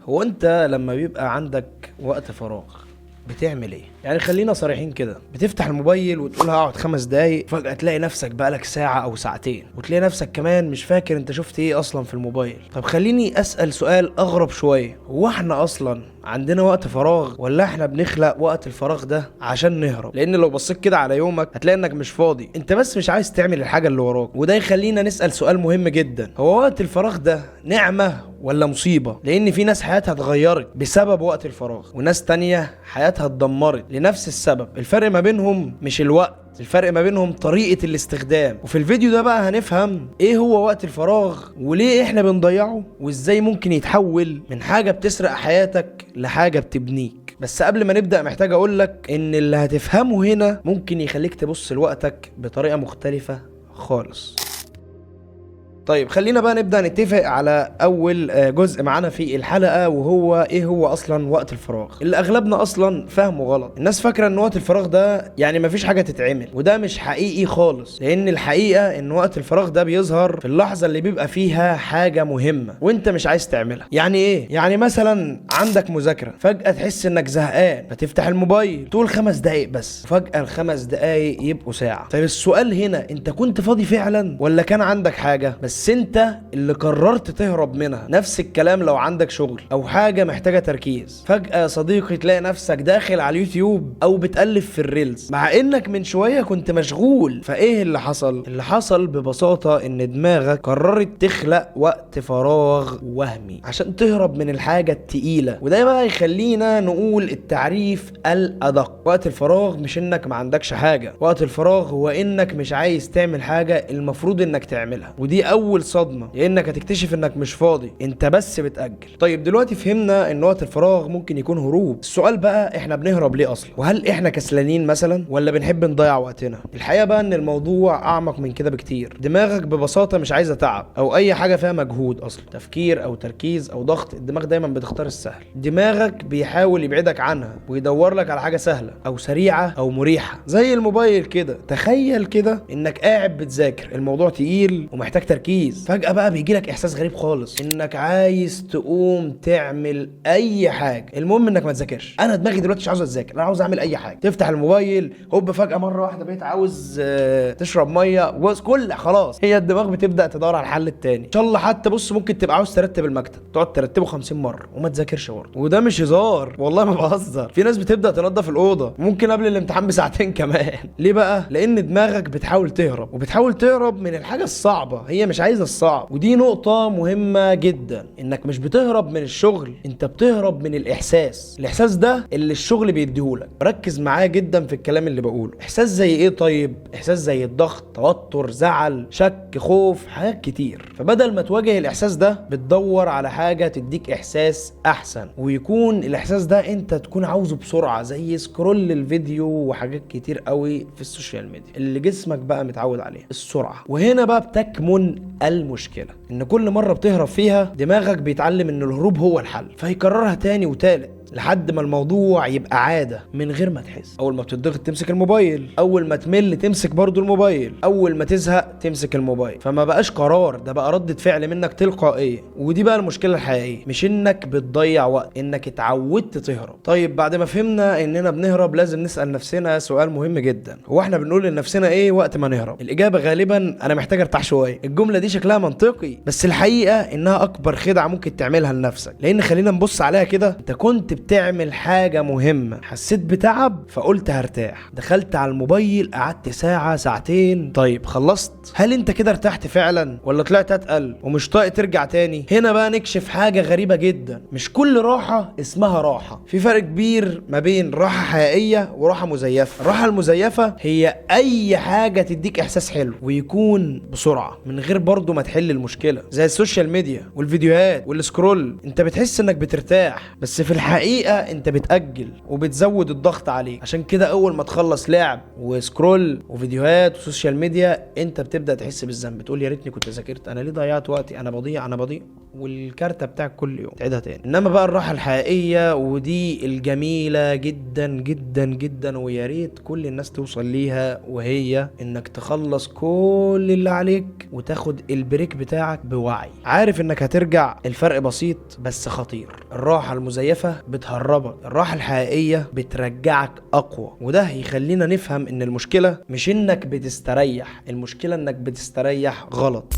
هو انت لما بيبقى عندك وقت فراغ بتعمل ايه؟ يعني خلينا صريحين كده، بتفتح الموبايل وتقول هقعد 5 دقايق، فجأة تلاقي نفسك بقالك ساعة او ساعتين، وتلاقي نفسك كمان مش فاكر انت شفت ايه اصلا في الموبايل. طب خليني اسأل سؤال اغرب شوية، هو احنا اصلا عندنا وقت فراغ ولا احنا بنخلق وقت الفراغ ده عشان نهرب؟ لان لو بصيت كده على يومك هتلاقي انك مش فاضي، انت بس مش عايز تعمل الحاجة اللي وراك. وده يخلينا نسأل سؤال مهم جدا، هو وقت الفراغ ده نعمة ولا مصيبة؟ لان في ناس حياتها اتغيرت بسبب وقت الفراغ، وناس تانية حياتها اتدمرت لنفس السبب. الفرق ما بينهم مش الوقت، الفرق ما بينهم طريقة الاستخدام. وفي الفيديو ده بقى هنفهم ايه هو وقت الفراغ وليه احنا بنضيعه وازاي ممكن يتحول من حاجة بتسرق حياتك لحاجة بتبنيك. بس قبل ما نبدأ محتاج اقولك ان اللي هتفهمه هنا ممكن يخليك تبص لوقتك بطريقة مختلفة خالص. طيب خلينا بقى نبدأ نتفق على أول جزء معانا في الحلقة، وهو إيه هو أصلا وقت الفراغ اللي أغلبنا أصلا فاهمه غلط. الناس فاكرة إن وقت الفراغ ده يعني مفيش حاجة تتعمل، وده مش حقيقي خالص، لأن الحقيقة إن وقت الفراغ ده بيظهر في اللحظة اللي بيبقى فيها حاجة مهمة وإنت مش عايز تعملها. يعني إيه؟ يعني مثلا عندك مذاكرة، فجأة تحس إنك زهقان فتفتح الموبايل تقول 5 دقايق بس، فجأة ال5 دقايق يبقوا ساعة. طيب السؤال هنا، أنت كنت فاضي فعلا ولا كان عندك حاجة بس انت اللي قررت تهرب منها؟ نفس الكلام لو عندك شغل او حاجة محتاجة تركيز، فجأة يا صديقي تلاقي نفسك داخل على اليوتيوب او بتقلب في ال reels مع انك من شوية كنت مشغول. فايه اللي حصل؟ اللي حصل ببساطة ان دماغك قررت تخلق وقت فراغ وهمي عشان تهرب من الحاجة التقيلة. وده بقى يخلينا نقول التعريف الادق، وقت الفراغ مش انك ما عندكش حاجة، وقت الفراغ هو انك مش عايز تعمل حاجة المفروض انك تعملها. ودي أول صدمة، لأنك هتكتشف إنك مش فاضي، أنت بس بتأجل. طيب دلوقتي فهمنا إن وقت الفراغ ممكن يكون هروب. السؤال بقى، إحنا بنهرب ليه أصلا؟ وهل إحنا كسلانين مثلا ولا بنحب نضيع وقتنا؟ الحقيقة بقى إن الموضوع أعمق من كده بكتير. دماغك ببساطة مش عايزة تعب أو أي حاجة فيها مجهود أصلا، تفكير أو تركيز أو ضغط. الدماغ دايما بتختار السهل، دماغك بيحاول يبعدك عنها ويدور لك على حاجة سهلة أو سريعة أو مريحة زي الموبايل كده. تخيل كده إنك قاعد بتذاكر، الموضوع تقيل ومحتاج تركيز، فجأة بقى بيجيلك إحساس غريب خالص إنك عايز تقوم تعمل أي حاجة، المهم إنك ما تذاكرش. أنا دماغي دلوقتي مش عاوز أذاكر، أنا عاوز أعمل أي حاجة. تفتح الموبايل، هوب فجأة مرة واحدة بقيت عاوز تشرب مية، كل خلاص هي الدماغ بتبدأ تدور على الحل التاني. إن شاء الله حتى بص ممكن تبقى عاوز ترتب المكتب، تقعد ترتبه 50 مرة وما تذاكرش برضه. وده مش هزار، والله ما بهزر، في ناس بتبدأ تنظف الأوضة ممكن قبل الامتحان بساعتين كمان. ليه بقى؟ لأن دماغك بتحاول تهرب، وبتحاول تهرب من الحاجة الصعبة، هي مش عايزة الصعب. ودي نقطة مهمة جدا، انك مش بتهرب من الشغل، انت بتهرب من الاحساس، الاحساس ده اللي الشغل بيديهولك. ركز معايا جدا في الكلام اللي بقوله. احساس زي ايه؟ طيب احساس زي الضغط، توتر، زعل، شك، خوف، حاجات كتير. فبدل ما تواجه الاحساس ده بتدور على حاجة تديك احساس احسن، ويكون الاحساس ده انت تكون عاوزه بسرعة، زي scroll الفيديو وحاجات كتير قوي في ال social media اللي جسمك بقى متعود عليها، السرعة. وهنا بقى بتكمن المشكلة، ان كل مرة بتهرب فيها دماغك بيتعلم ان الهروب هو الحل، فيكررها تاني وتالت لحد ما الموضوع يبقى عادة من غير ما تحس. اول ما بتضغط تمسك الموبايل، اول ما تمل تمسك برضو الموبايل، اول ما تزهق تمسك الموبايل. فما بقاش قرار، ده بقى ردة فعل منك تلقائية. ودي بقى المشكلة الحقيقية، مش انك بتضيع وقت، انك اتعودت تهرب. طيب بعد ما فهمنا اننا بنهرب لازم نسأل نفسنا سؤال مهم جدا، هو احنا بنقول لنفسنا ايه وقت ما نهرب؟ الاجابة غالبا انا محتاج ارتاح شوية. الجملة دي شكلها منطقي، بس الحقيقة انها اكبر خدعة ممكن تعملها لنفسك. لان خلينا نبص عليها كده، انت كنت بتعمل حاجة مهمة، حسيت بتعب فقلت هرتاح، دخلت على الموبايل قعدت ساعة ساعتين، طيب خلصت، هل انت كده ارتحت فعلا ولا طلعت اتقل ومش طايق ترجع تاني؟ هنا بقى نكشف حاجة غريبة جدا، مش كل راحة اسمها راحة. في فرق كبير ما بين راحة حقيقية وراحة مزيفة. الراحة المزيفة هي اي حاجة تديك احساس حلو ويكون بسرعة من غير برضو ما تحل المشكلة، زي ال social media والفيديوهات وال scroll. انت بتحس انك بترتاح، بس في الحقيقة انت بتأجل وبتزود الضغط عليك. عشان كده اول ما تخلص لعب و scroll وفيديوهات و social media انت بتبدأ تحس بالذنب، تقول يا ريتني كنت ذاكرت، انا ليه ضيعت وقتي، انا بضيع انا بضيع، والكارتة بتاعك كل يوم تعيدها تاني. انما بقى الراحة الحقيقية، ودي الجميلة جدا جدا جدا ويا ريت كل الناس توصل ليها، وهي انك تخلص كل اللي عليك وتاخد ال break بتاعك بتاعك بوعي، عارف انك هترجع. الفرق بسيط بس خطير. الراحة المزيفة بتهربك، الراحة الحقيقية بترجعك اقوى. وده يخلينا نفهم ان المشكلة مش انك بتستريح، المشكلة انك بتستريح غلط.